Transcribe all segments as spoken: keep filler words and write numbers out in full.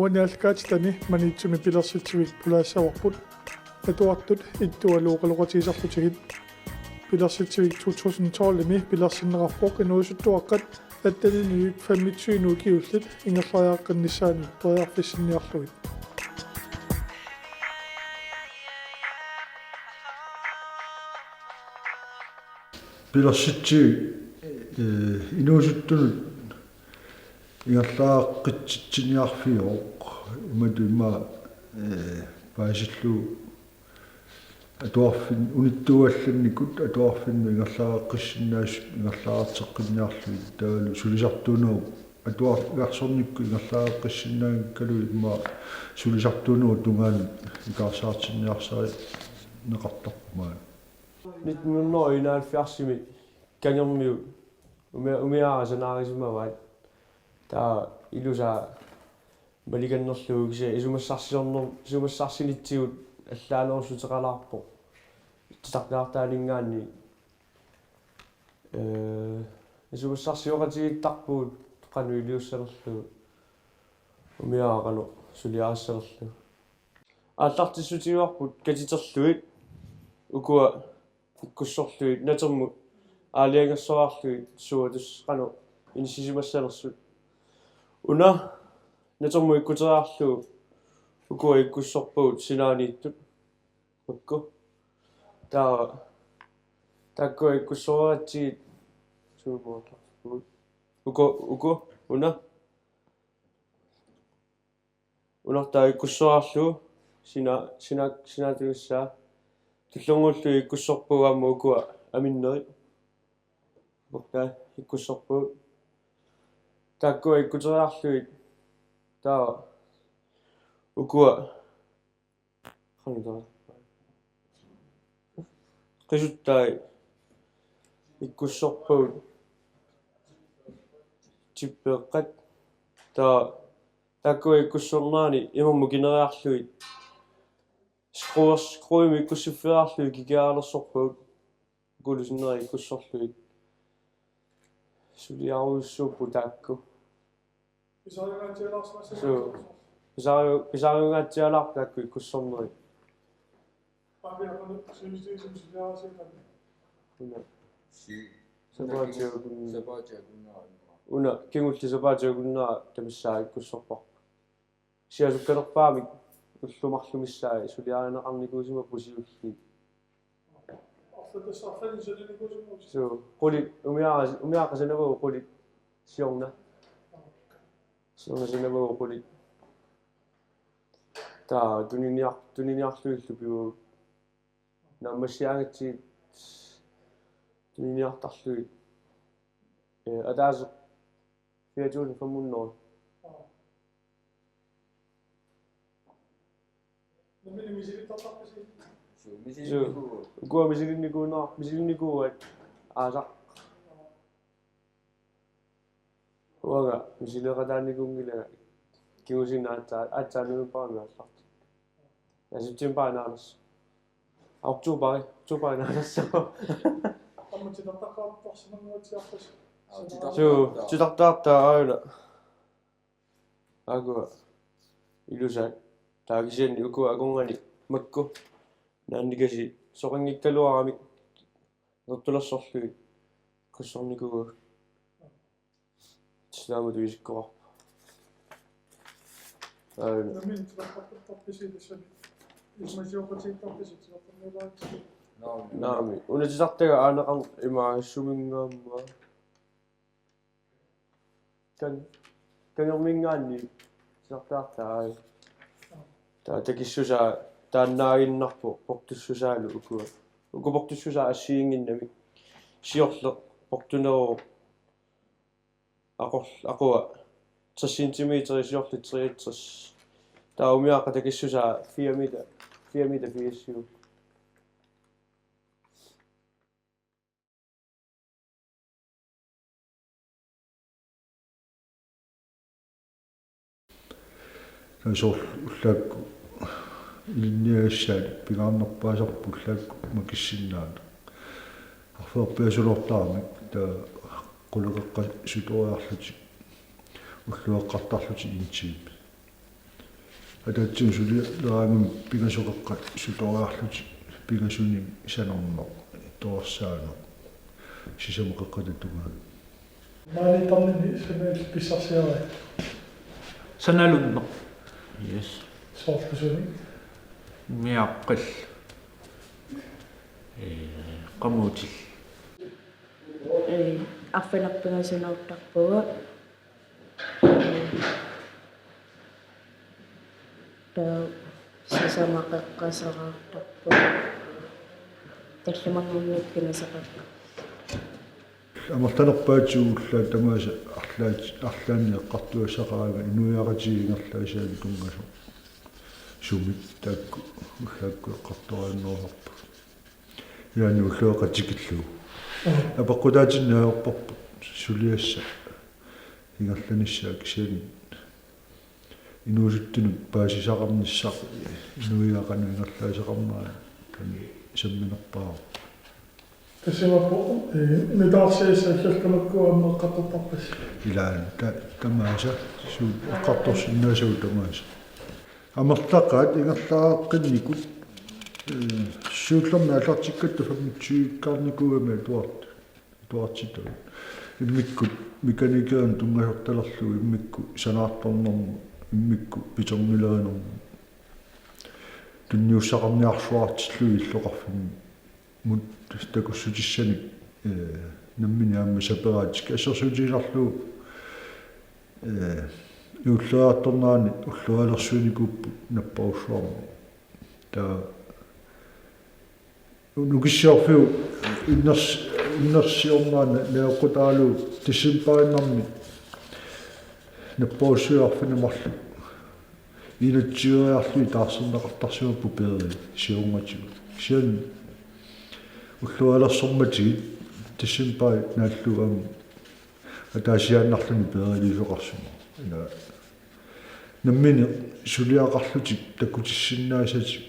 Uani aallakaatitani Maniitsumi pilersitsivik pulaassavarput, atuartut ittualuoqaloqatigisarlutigit. Pilersitsivik to tusind tolv-imi pilersinneqarpoq inuusuttuaqqat atteninut femogtyve-nut ukiullit ingerlariaqqinnissaannut periarfissinniarlugit. Pilersitsivik, eh, inuusuttunut ingerlariaqqitsitsiniarfiuvoq, imatut immaqa, eh, paasillugu atuarfin-, unittuugallannikut atuarfinnut ingerlariaqqissinnaasut ingerlariarteqqinniarlugit, taavalu sulisartuunerup atuar-, igarsornikkut ingerlariaqqissinnaanngikkaluit immaqa sulisartuunerup tungaanut ikaarsaartinniarsarinneqartarpoq maani. Nitten hundrede og enoghalvfjerds-imi Kangermiut umia-, umiaasanaarisimavaat. Taava ilusaa malikannerlugu kisianni isumassarsiorner-, isumassarsinitsigut allaanerussuteqalaarpoq. Titartaartaaninngaanniit. Ee, isumassarsioqatigiittarpugut qanoq iliussanerlugu. Umiaaqanut suliarissanerlugu. Aallartissutigivarput katiterlugit, ukua ikkussorlugit, natermut aalajangersoraarlugit suatus qanoq inissisimassanersut. Una natermut ikkuteriarlugu ukua ikkussorpagut sinaaniittut. Makku. Taava. Taakkua ikkussoreeratsigit. Suumoortarpugut. Uku, uku, una. Unartaa ikkussoraarlugu sina-, sina-, sinaatigissaa. Tullernguullu ikkussorpagut aamma ukua aminnerit. Ukua ikkussorpagut. Taakkua ikkuteriarlugit. Taava. Ukua. Qanutara. Qisuttai ikkussorpagut tippeeqqat. Taava taakkua ikkussornerani imermut kineriarlugit. Skruers-, skruimik ikkussiffeeriarlugit kikiaraalersorpagut. Ukulu sinneri ikkussorlugit. Suliarujussuupput taakku. Pisariungaatsialaarsimassavat. Suu. Pisariu-, pisariungaatsialaarpoq taakku ikkussornerit. Aamma aamma sivisutigisumik suliarisiutammi. Una. Si-, sapaatiakunna-, sapaatiakunna-, una, kingulleq sapaatiakunnaaq tamassaaginnarparput. Siasukkalerpaamik ullut marluk missaat suliarineqarnikuusimapput siulliit. Arlaat tassa arlaannik sananikuusimavisi? Suu, qulit, umiaqa-, umiaqa sanavagut qulit. Siorna. Siorna sanavagut qulit. Taava tuniniar-, tuniniarlugillu pivagut. Naammassigaangatsigit tuniniartarlugit. Eh, ataaseq fire tusind fem hundrede. Nammineq misilittartarpisi? Suu, suu. Misilinnikuuagut. Ukua misilinnikuunera-, misilinnikuuaat aasaq. Uanga misileeqataanikuunngilanga kingusinnerup aatsaa-, aatsaat nunupparami aallartut. Ja september naanersoq. Oktober, oktober naanersoq. Aamma titartaqqaartorsimanguatsiarpasi. Aa, titartaqqaartoq. Suu, titartaartaa aajuna. Aajuku ilusaat. Taava kisianni ukua akornanni makku. Naannikasi soqanngikkaluaramik. Nertulersorlugit. Ikkussornikuuagut. Tassa taamatut isikkoqarpoq. Aajuna. Nammineq titartartarpisi tassami? Isumasioqatigiittarpisi titartarniulaarisi? Naamik. Naamik. Una titartaga aaneqarn-, imaassuminngaamma. Kan-, Kangerminngaanniit titartaartaa. Taava takissusaa taannaaginnarpoq portussusaalu ukua. Uku portussusaat assigiinnginnamik. Siorleq portuneruvoq aqor-, aqua tres centimeter, siorleq treogtres. Taava umiaqa takissusaa fire meter, fire meter firs. Soorlu ullaakkut ilinniagassaat pingaarnerpaasarput ullaakkut makissinnaaneq. Arfineq-pingasunngortaramik taava quleqeqqasutoriarlutik ulloqeqqartarlutik en time. Ataatsimi suliaraangami pingasut qeqqat sutoriarlutik, pingasunimi sanarneq, torersaaneq, sisamat qeqqata tungaanut. Maani tarnini sanalu pissarsiarai. Sanalunneq. Yes. Soorlu suni? Miaqqil. Ee, qamuutil. Ee, arfineq-pingasunoortarpugut. Taava sisamat qeqqat soraartarput. Tallimanngornermi pingasut qeqqat. Amerlanerpaatigut ullaat tamaasa arlaat-, arlaannik eqqartugassaqaraangat inuiaqatigiit ingerlaassaannik tunngasoq. Sumit taakku ullaakkut eqqartoraannerusarput. Ilaanni ulloqeqqat tikillugu. Apeqqutaatinneq ajorparput suliassaq ingerlanissaa, kisianni inuusuttunut paasisaqarnissaq inuiaqanut ingerlaasaqarneranut taanna samminerpaavoq. Tassa imaappoq, ee, nutaarsiassat allallu tamakkua aamma eqqartortarpasi. Ilaa ta-, tamaasa suut eqqartorsinnaasagut tamaasa. Amerlaqaat ingerlaqqinnikut, ee, siullermik aallartikkatta femogtyve-kkaarnikuugami atuart-, atuartitagut. Immikkut mekanikerinut tunngasortalerlugu, immikkut sanaartornermut, immikkut betonilerinermut. Tunniussaqarniarsuartillugit illoqarfimmi mut takussutissanik, ee, nammineq aamma saperaatik assersuutigiinnarlugu, ee, juulleriartornerani ullorialersuinikuupput napparujussuarmi. Taava Nukissiorfiup inners-, innersiornerani najoqqutaralugu decembariinnarmi napparujussuit arfineq-marluk inatsiseriarlugit taarserneqartarsimapput peerit siornatigut. Kisianni ullorialersormatigit decembari naallugu aamma ataasiaannarluni peeriliisoqarsimavoq. Ila nammineq suliaqarlutik takutissinnaasatik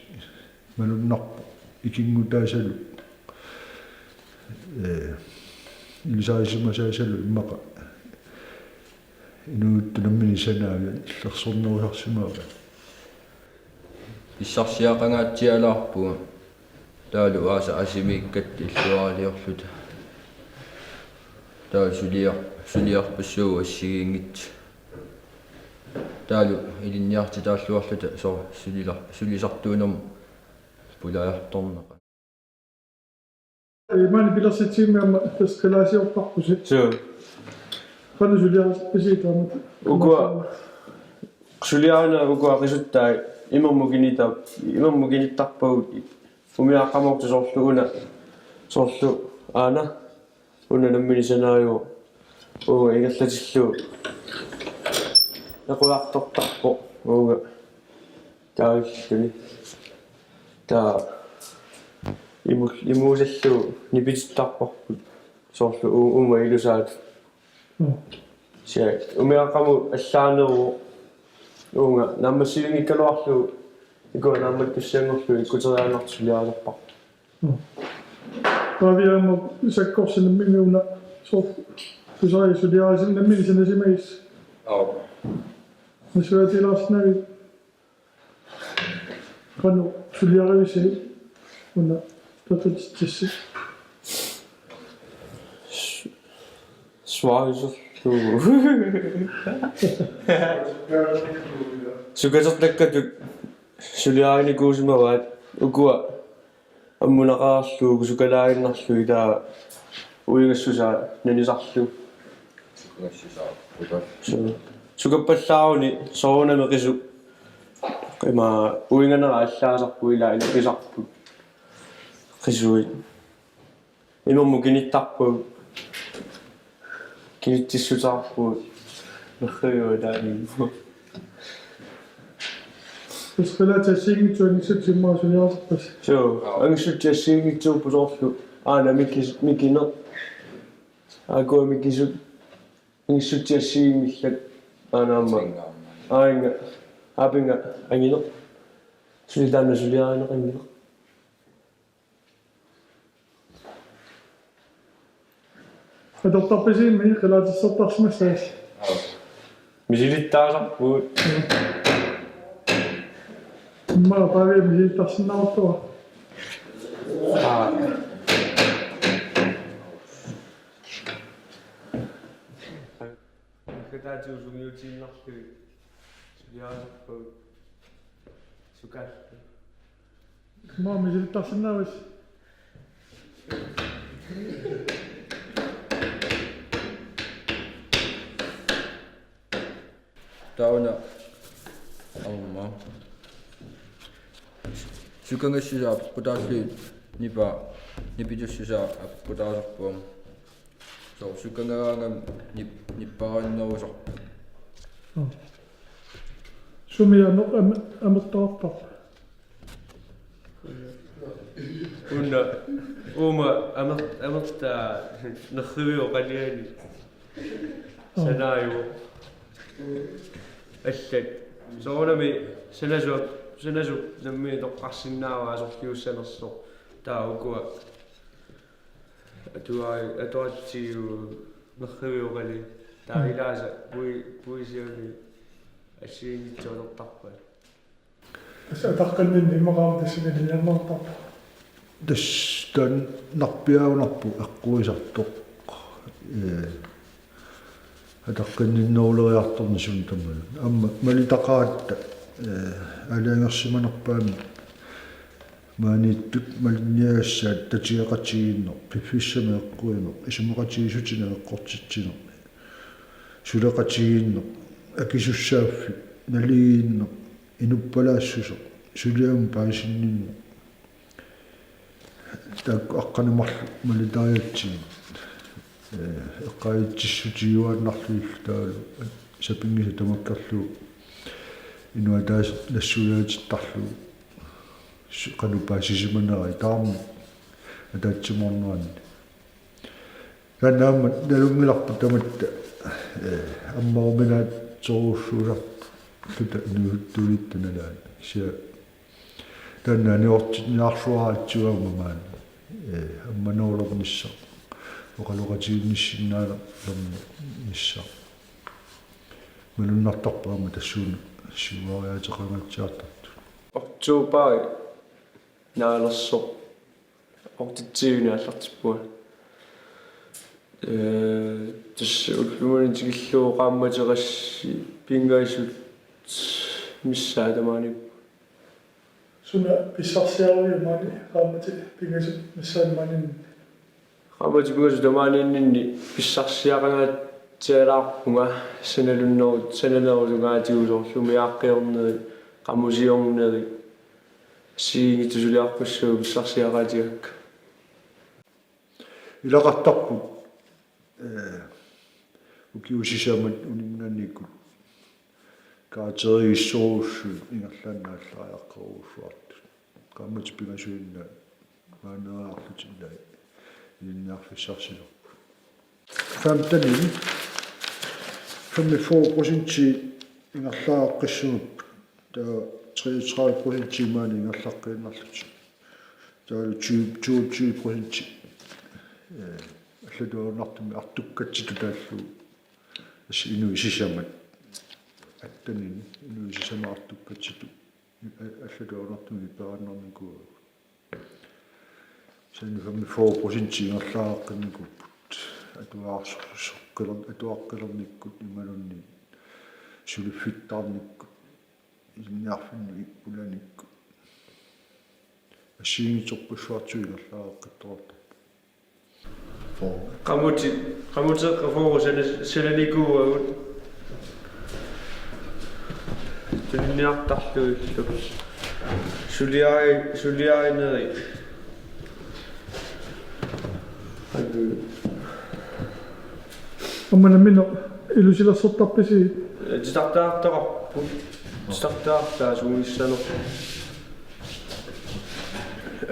malunnarpoq ikinngutaasalu, ee, ilisarisimasaasalu immaqa inuusuttut nammineq sanaaviat illersornerusarsimavaat. Pissarsiaqangaatsialaarpunga. Taavalu aasaq asimiikkatta illuaraliorluta. Taavalu suliar-, suliarpassuit assigiinngitsut. Taavalu ilinniartitaalluarluta so-, sulilar-, sulisartuunermut pulajartorneqarpoq. Ee, maani pilersitsigimmi aamma tassa qilaatsiartarpusi. Suu. Qanoq suliarisi taamatut? Ukua suliarineq ukua qisuttai imermut kinita-, imermut kinittarpagut umiaqqamoortut soorlu una, soorlu aana, una nammineq sanaajuvoq, uunga ingerlatillugu equjartortarpoq, uunga taavilluni. Taava imul-, imuusallugu nipitittarparput soorlu u-, uuma ilusaat. Mm. Sia umiaqqamut allaaneruvoq, uunga naammassivinngikkaluarlugu ikua naammattussanngorlugu ikkuteriaannartoq suliarinerparput. Mm. Paavi aamma sakkortunermini una soorlu tusari suliarisinnaammat sanasimagis. Aap. Masuatilaarsinnaavit. Qanoq suliarivisi una tatutitsi? Suaarusulu. Sukatertakkatik suliarinikuusimavaat ukua ammunaqaarlugu sukalaaginnarlugit taava uigassusaa nanisarlugu. Uigassusaa, uigas-. Su-, sukappallaaruni soorunami qisuk. Ima uiganera allaasarpoq ilaa iluqisarput. Qisuit. Imermut kinittarpagut. Kinitsissutaarpugut. Nerriviup ataaniippoq. Tassa qilaatit assigiinngitsut angissutsip immaqa suliartarpasi. Suu, angissutsip assigiinngitsuupput soorlu. Aana mikis-, mikineq. Aakkua mikisut. Angissutsip assigiinngillat. Aana aamma. Aana. Aapinga angineq. Suli taanna suliarineqanngineq. Atortarpisiimmi qilaatissortarsimassaasi? Misilittaasarpugut. Immaqa Paavi misilittarsinnaavarput. Aa. Naggataativut sungiutiinnarlugit suliarisarpagut sukaallu. Immaqa misilittarsinnaavusi. Taava una aamma sukangassusaa apeqqutaallugit nipaa, nipitussusaa apeqqutaasarpoq. Soorlu sukangagaangami nip-, nippaarinnerusarpoq. Aa. Sumi amer-, am-, amertarpa? Una, uuma amer-, amertaa nerriviup qaliani. Aa. Sanaajuvoq. Allat. Soorunami sanasup, sanasup nammineq toqqarsinnaavaa sorliussanersoq. Taava ukua. Atua-, atuatsigu nerriviup qali. Taava, mm, ilaasa pui-, puisiami assigiinngitsoortarpai. Tassa ataqqinninni immaqa aamma tassani ilinniarneqartarpa? Tassa taanna narpiagunarpoq eqquisartoq. Ee, ataqqinninneruleriartorneq suna tamarmi. Aamma malitaqaratta, ee, aalajangersimanerpaamik maaniittut malinniagassaat tatigeqatigiinneq, piffissami eqquineq, isumaqatigiissutinik eqqortitsineq, suleqatigiinneq, akisussaaffik, naligiinneq, inuppalaassuseq, suliamut paasinninneq. Taakku aqqaneq marluk malitarigatsigit, ee, eqqaavitsissutigiuaannarlugillu taavalu sapinngisaq tamakkerlugu inuit ataaseq nassuiaatittarlugu su-, qanoq paasisimaneraat tamarmik ataatsimoorneranni. Taanna aamma nalunngilarput tamatta, ee, ammaruminaatsorujussuusarluta inuusuttuulitta nalaani. Kisianni taanna aniortinniarluaratsigu aamma maani, ee, ammanerulernissaq, oqaloqatigiinnissinnaalerlernissaq. Malunnartarpoq aamma tassuuna siuariaateqangaatsiartartut. Oktober naalersoq. Oqtitsiivini aallartippunga. Ee, tassa ullumimut tikillugu qaammatit qassit pingasut missaat tamaaniippugut. Suna pissarsiaraviuk maani qaammatit pingasut missaanni maaniinninni? Qaammatit pingasut tamaaniinninni pissarsiaqangaatsialaarpunga sanalunnerut, sananerusungaatigut soorlu umiaaqqiorneri, qamusiorneri, assigiinngitsut suliarpassuit pissarsiaqaatigakka. Ilaqartarput, ee, ukiut sisamat uninngaanniikkut karakterigissorujussuit ingerlaannaq aallariaqqerujussuartut. Qaammatit pingasuinnaat maaniinnarlutik ilinniarfissarsilerput. Femten, femogfyrre procent ingerlaaqqissuupput. Taava treogtredive procent maani ingerlaqqiinnarlutik. Taavalu tyve, toogtyve procent, ee, allatut ajornartumik artukkatsitut taallugu. Tassa inuit sisamat. Attenini inuit sisamat artukkatsitut. A-, allatut ajornartumik iperaannarnikuuagut. Kisianni femogfyrre procent ingerlaaqqinnikuupput. Atuarsoqqiler-, atuaqqilernikkut imaluunniit suliffittaarnikkut, ilinniarfinnut ippulanikkut. Assigiinngitsorpassuartigut ingerlaaqqittariaqartarput. Qamuti-, qamuteqqat fyrre sana-, sananikuuagut. Tuniniartarlugillu. Suliari-, suliarineri. Aamma nammineq ilusilersortarpisi? Titartagartaqarput. Titartagartaa suunissanerput.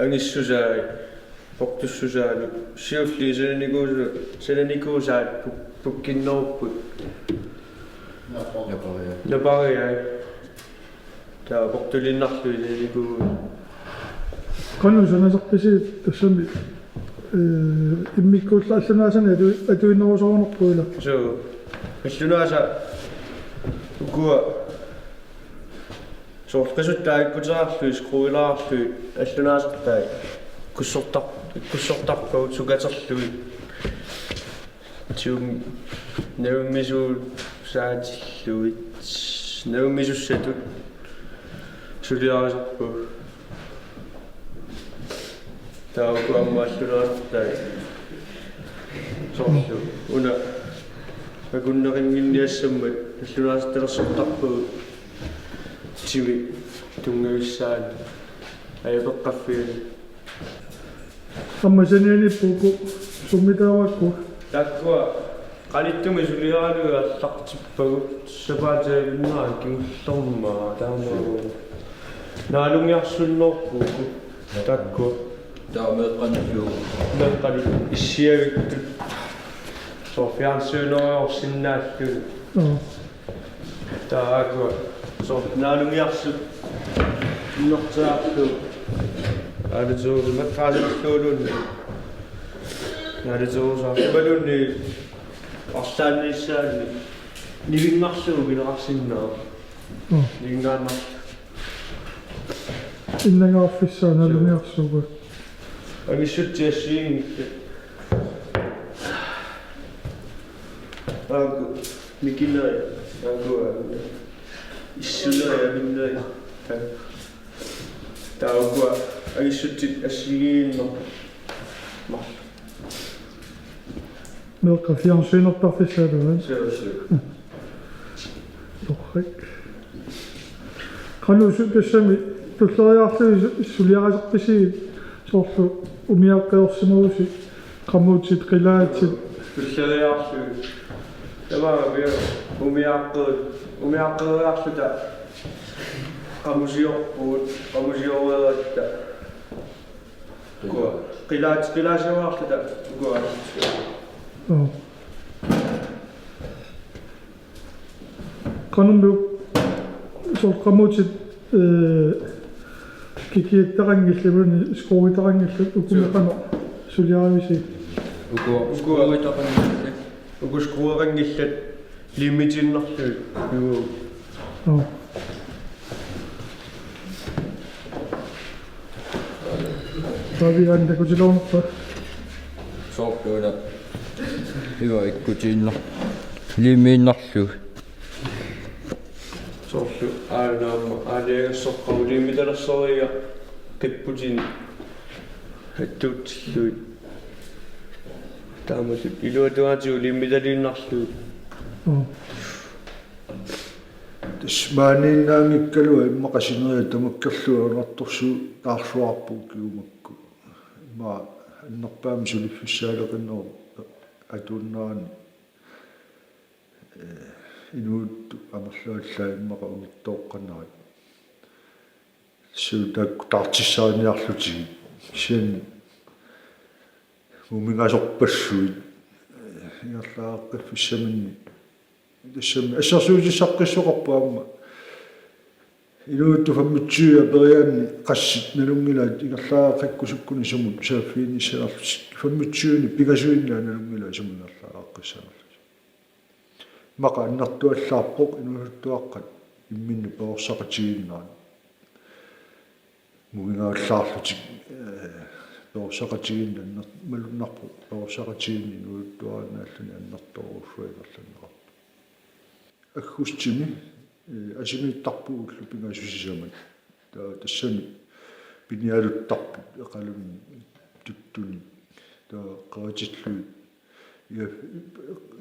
Angissusaat. Portussusaanut siulliit sananikuusu-, sananikuusaat puk-, pukkinnerupput. Napariai. Napariai. Taava portuliinnarlugit sananikuuagut. Qanoq sanasarpisi tassami, ee, immikkuulluta allanaasani atu-, atuinerusoorunarput ila? Suu. Allunaasa ukua Soorlu qisuttaa ikkutereerlugit, skruilaarlugit, allunaasartai ikkussortar-, ikkussortarpagut sukaterlugit. Tium navimmisussaatillugit, navimmisussatut suliarisarpagut. Taava uku aamma allunaasartai. Soorlu una akunneqannginniassammat allunaasartalersortarpagut. Timi tunngavissaani. Ajapeqqaffiani. Aamma sanianiippoq uku summi taavakku? Taakkua qanittumi suliaraluit aallartippagut sapaatip akunnerani kingullermi taamaammat. Naalungiarsunnerput uku. Taakkua. Taava meeqqanillu. Meeqqanillu issiavittut. Soorlu fjernsynereersinnaallutik. Joo. Taava uku soorlu naalungiarsut innertaarlutik. Aalituusu matraasilluuluunniit. Aalituusu imaluunniit arlaanniissaanni nivinngarlugu pineqarsinnaavoq. Mm. Nivinngaannarlugu. Innangaarfissaa naalungiarsuugut. Angissutsit assigiinngillat. Aaku mikinerit, aaku, aaku. Issunerit, avinnerit. Taava uku angissutsit assigiinnarmata. Meeqqat fjernsynertarfissaalu. Suu, suu. Torrak. Qanoq su-, tassami tulleriiaarlugit su-, suliarisarpisigit, soorlu umiaaqqereersimavusi, qamuutit, qilaatit? Tulleriiaarlugit. Tamaanga umiaaqqerit, umiaaqqeriarluta qamusiorpugut, qamusioreeratta. Ukua. Qilaat-, qilaasioriarluta ukua. Joo. Qanormi soorlu qamuutit, ee, kikiattaqanngillat, skruitaqanngillat, ukumi qanoq suliarivisi? Ukua. Ukua. Skruitaqanngillat. Uku skrueqanngillat limitiinnarlugit. Joo. Joo. Fabian, takutilaarpa? Soorlu una. Iva ikkutiinnar-, limiinnarlugu. Soorlu aana aamma aalajangersoqqaarpoq limitalersoria qipputinik attuutillugit. Taamatut iluatungaatigut limitaliinnarlugit. Mm. Tassa maaniinnaanngikkaluaq immaqa sineriak tamakkerlugu ajornartorsiutaarluarpugut kingumut. Immaqa annerpaamik suliffissaaleqinerup atuunnerani, ee, inuusuttut amerlavallaat immaqa unittoqqannarit. Suu taakku taartissariniarlutigit. Kisianni mumingasorpassuit, ee, ingerlaqqissaminni. Tassami assersuutissaqqissoqarpoq aamma. Inuusuttut femogtyve aperigaanni qassit nalunngilaat ingerlaqqikkusukkunik sumut saaffiginnissanerlutik. Femogtyvenik pingasuinnaat nalunngilaat sumut ingerlaqqissanerlutik. Immaqa annertuallaarpoq inuusuttuaqqat imminnut perorsaqatigiinnerat. Mumingaallaarlutik, ee, perorsaqatigiinneq anner-, malunnarpoq perorsaqatigiinneq inuusuttuarinnaalluni annertoorujussuaq ingerlanneqartoq. Aggustimi, ee, asimiittarpugullu pingasut sisamat. Taava tassani pinialuttarput Eqalunni Tuttuni. Taava qeritillugit iga-,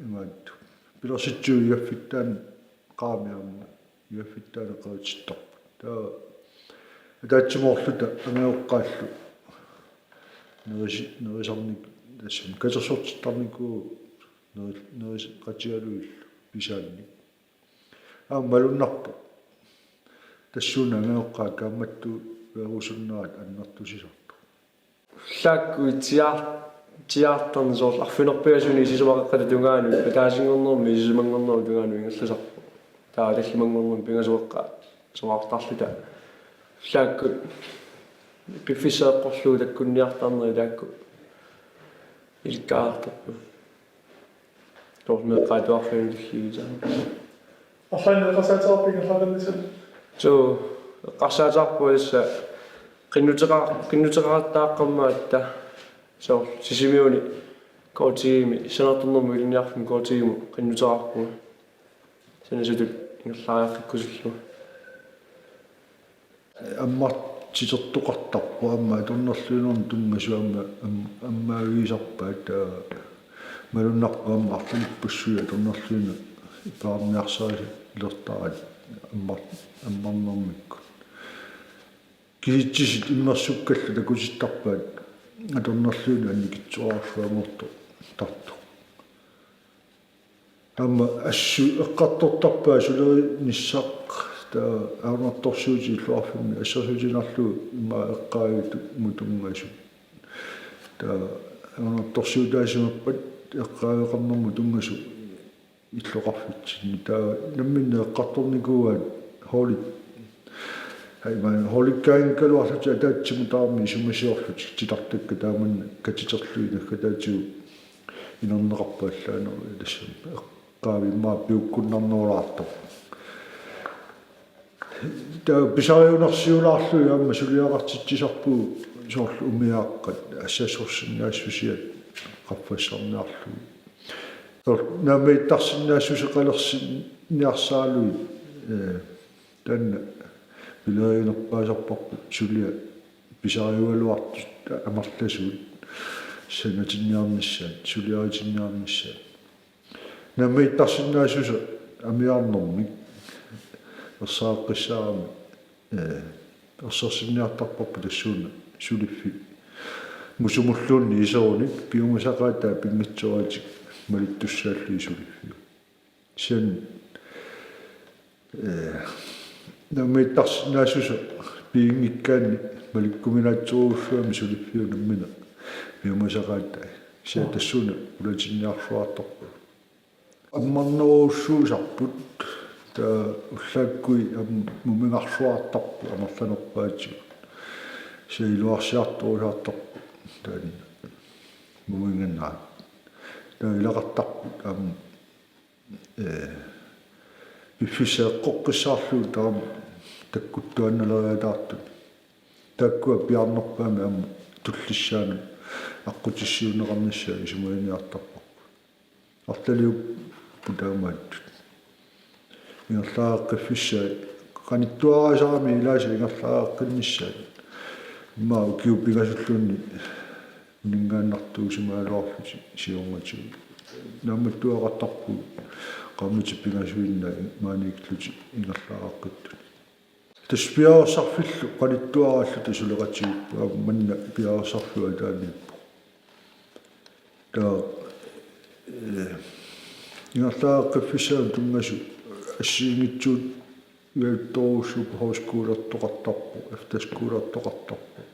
imaattoq. Pilersitsigit igaffittaani qaami aamma. Igaffittaani qeritittarput. Taava ataatsimoorluta angajoqqaallu nerisi-, nerisarnik-, tassami katersortittarnikuuvugut neri-, nerisaqatigalugillu pisaannik. Aamma malunnarpoq. Tassuuna angajoqqaat kaammattuuveerusunnerat annertusisartoq. Ullaakkut tiaar-, tiaartarneq soorlu arfineq-pingasunut isisumaqeqqata tungaanut, ataasinngornermut isimanngornermut tungaanut ingerlasarpoq. Taava tallimanngornermi pingasueqqat soraartarluta. Ullaakkut piffissaq eqqorlugu takkunniartarneri taakku ilikkagaqartarput. Soorlu meeqqat atuarfianni tulliit taanna. Arlaannik eqqarsaateqarpit ingerlaqqinnissat? Suu. Eqqarsaateqarpunga tassa qinnuteqa-, qinnuteqaqattaaqqammatta soorlu Sisimiuni K T I-mi, Sanaartornermut Ilinniarfimmi K T I-mut qinnuteqarpunga. Sanasutut ingerlariaqqikkusullugu. Ammartitertoqartarpoq aamma atornerluinermut tunngasut aamma am-, ammaavigisarpaat, taava malunnarpoq aamma arlalippassuit atornerluineq peqarniarsarilertarat ammar-, ammarnermikkut. Kisitsisit immersukkallu takutittarpaat atornerluineq annikitsuararsuanngortoq tartoq. Aamma assut eqqartortarpaat sulerinissaq, taava ajornartorsiutit illoqarfimmi assersuutigiinnarlugu immaqa eqqaavimmut tunngasut. Taava ajornartorsiutaasimappata eqqaaveqarnermut tunngasut illoqarfitsinni. Taava namminneq eqqartornikuuaat holdit. Ai, man holdikkaanngikkaluarlutik ataatsimut tamarmik isumasiorlutik titartakkat taamannak katiterlugit naggataatigut inerneqarput allaanerulluni, tassami eqqaavimmi piukkunnarnerulaartoq. Taava pisariunersiulaarlugit aamma suliaqartitsisarpugut soorlu umiaaqqat assassorsinnaassusiat qaffassarniarlugit. Soorlu naammattarsinnaassuseqalersinniarsaralugit, ee, taanna pileriginerpaasarparput suliaq pisariugaluartut amerlasuut sanatinniarnissaat, suliaritinniarnissaat. Naammattarsinnaassuseq amiarnermik ersareqqissaarami, ee, ersersinniartarparput tassuuna suliffik musumulluunniit iserunik piumasaqaataat pinngitsooratik malittussaallugit suliffiup. Kisianni, ee, naammattarsinnaassuseq piginngikkaanni malikkuminaatsorujussuugami suliffiup nammineq piumasaqaatai. Kisianni tassuuna pulatinniarsuartarpoq. Ammarnerujussuusarput, taava ullaakkut aamma muminngarsuartarput amerlanerpaatigut. Kisianni iluarsiartorujussuusartarpoq taanna muminngaannaat. Taava ilaqartarput aamma, ee, piffissaq eqqoqqissaarlugu taama takkuttuaannaleriataartut. Taakkua piaarnerpaamik aamma tullissaanut aqqutissiuunneqarnissaat isumaginiartarparput. Arlaliupput taamaattut. Ingerlareqqiffissaat qanittuaraasarami ilaasa ingerlareqqinnissaat. Immaqa ukiut pingasulluunniit uninngaannartuusimagaluarlutik siornatigut. Naammattuaqartarpugut qaammatit pingasuinnaat maaniikkaluarlutik ingerlareqqittunik. Tassa piareersarfillu qanittuaraalluta suleqatigiipput, aamma manna piareersarfiup ataaniippoq. Taava, ee, ingerlareqqiffissaanut tunngasut assigiinngitsut igaluttorujussuupput, højskolertoqartarpoq, efterskolertoqartarpoq.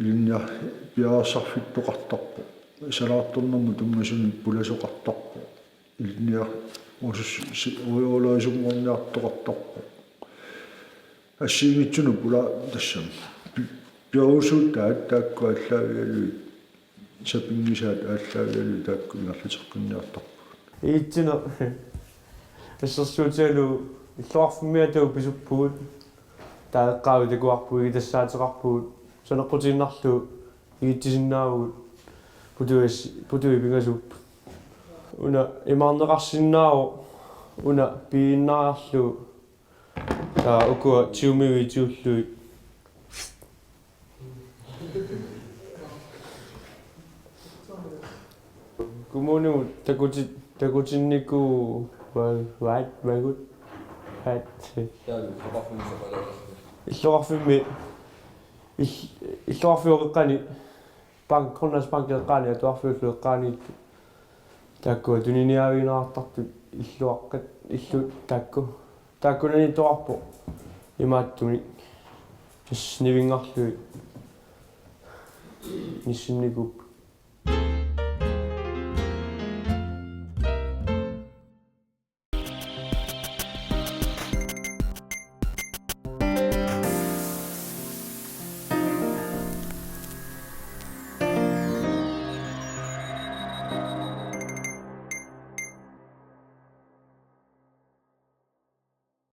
Ilinniar-, piareersarfittoqartarpoq. Sanaartornermut tunngasunik pulasoqartarpoq. Ilinniar-, usus-, si-, uiulerisunnguarniartoqartarpoq. Assigiinngitsunut pula-, tassami. Pi-, piareersartaat taakku aallaavigalugit, sapinngisaat aallaavigalugit taakku ingerlateqqinniartarpagut. Igitsineq assersuutigalugu illoqarfimmiittoq pisuppugut. Taava eqqaavi takuarput igitassaateqarpugut. Saneqqutiinnarlugu igitsisinnaavagut. Putuis-, putuit pingasuupput. Una imaarneqarsinnaavoq, una piinnariarlugu. Taava ukua tigummiviit tigullugit. Kommunimut takuti-, takutinnikuuaat, vaat, vagut, vaat. Illoqarfimmi, ill-, illoqarfiup qeqqani, bank, Grønlandsbank eqqaani, atuarfiullu eqqaaniittoq. Taakku tuniniaavigineqartartut illuaqqat, illut taakku. Taakkunaniittoqarpoq imaattumik. Tassa nivinngarlugit nissinnikuupput.